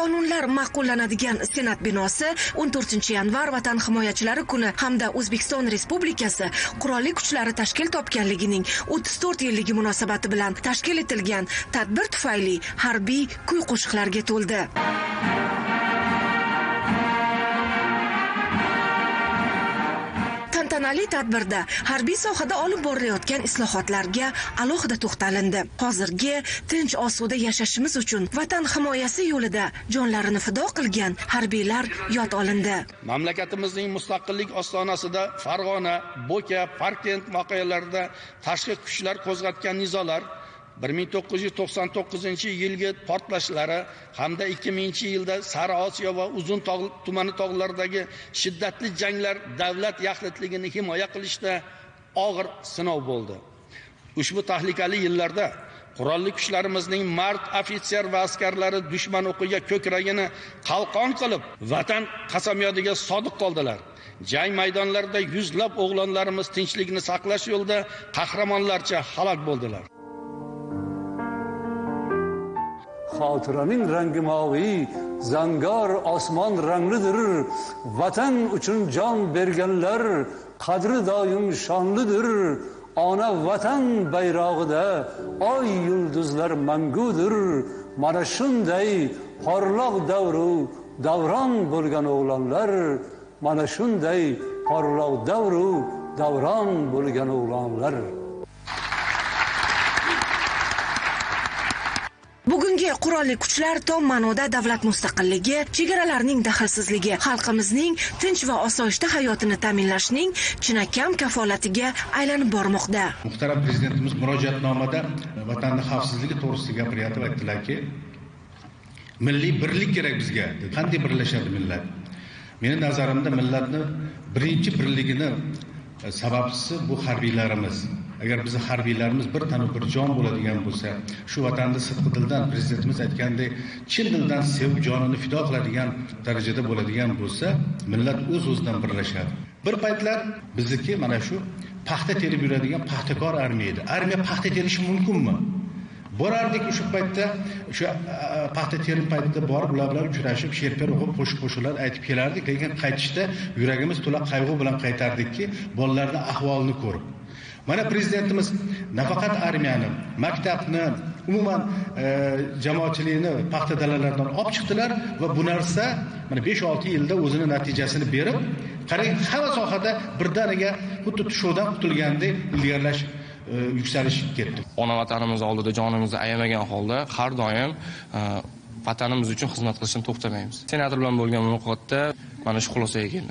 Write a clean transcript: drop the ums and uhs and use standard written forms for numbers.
Qonunlar ma'qullanadigan Senat binosi 14-yanvar Vatan himoyachilari kuni hamda O'zbekiston Respublikasi Qurolli Kuchlari tashkil topganligining 34 yilligi munosabati bilan tashkil etilgan tadbir tufayli harbiy kuy-qo'shiqlarga to'ldi. Tantanali tadbirda harbiy sohada olib borilayotgan islohotlarga alohida to'xtalindi. Hozirgi tinch osuda yashashimiz uchun vatan himoyasi yo'lida jonlarini fido qilgan harbiylar yod olindi. Mamlakatimizning mustaqillik ostonasida Farg'ona, Bo'ka, Parkent voqealarida tashqi kuchlar qo'zg'atgan nizolar, 1999-yilgi portlashlari hamda 2000-yilda Sari Osiyo va Uzun tog' tumani tog'laridagi shiddatli janglar davlat yaxlitligini himoya qilishda og'ir sinov bo'ldi. Ushbu tahlikali yillarda qurolli kuchlarimizning mard ofitser va askarlari dushman o'qiga ko'kragini qalqon qilib, vatan qasamyodiga sodiq qoldilar. Jang maydonlarida yuzlab o'g'lonlarimiz tinchlikni saqlash yo'lida qahramonlarcha halok bo'ldilar. Xotiraning rangi moviy, zangor osmon ranglidir. Vatan uchun jon berganlar qadri doim shonlidir. Ona vatan bayrog'ida oy yulduzlar mangudir. Mana shunday porloq davru davron bo'lgan o'g'lonlar, mana shunday porloq davru davron bo'lgan o'g'lonlar. Bugungi qurolli kuchlar tom ma'noda davlat mustaqilligi, chegaralarning daxlsizligi, xalqimizning tinch va osoyishta hayotini ta'minlashning chinakam kafolatiga aylanib bormoqda. Muhtaram prezidentimiz murojaatnomada vatanning xavfsizligi to'g'risida gapiryapti, aytdilarki, milliy birlik kerak bizga. Qanday birlashadi millat? Meni nazarimda millatni birinchi birligini sababchisi bu harbiylarimiz. Agar bizni harbiylarimiz bir tanu bir jon bo'ladigan bo'lsa, shu vatanni sidqi dildan, prezidentimiz aytgandek, chin dildan sevib jonini fido qiladigan darajada bo'ladigan bo'lsa, millat o'z-o'zidan birlashadi. Bir paytlar bizniki mana shu paxta terib yuradigan paxtakor armiya edi. Armiya paxta terishi mumkinmi? Borardik o'sha paytda, o'sha paxta terim paytida borib ular bilan uchrashib, she'rlar o'qib, qo'shiq-qo'shiqlar aytib kelardik, lekin qaytishda yuragimiz to'la qayg'u bilan qaytardikki, bolalarning ahvolini ko'rib. Mana prezidentimiz nafaqat armiyani, maktabni, umuman jamoatchilikni paxta dalalaridan olib chiqdilar va bu narsa mana 5-6 yilda o'zini natijasini berib, qarang, hamma sohada birdaniga xuddi tushovdan qutulgandek ilgarilash, yuksalish ketdi. Ona vatanimiz oldida jonimizni ayamagan holda har doim vatanimiz uchun xizmat qilishdan to'xtamaymiz. Senator bilan bo'lgan muloqotda mana shu xulosaga keldim.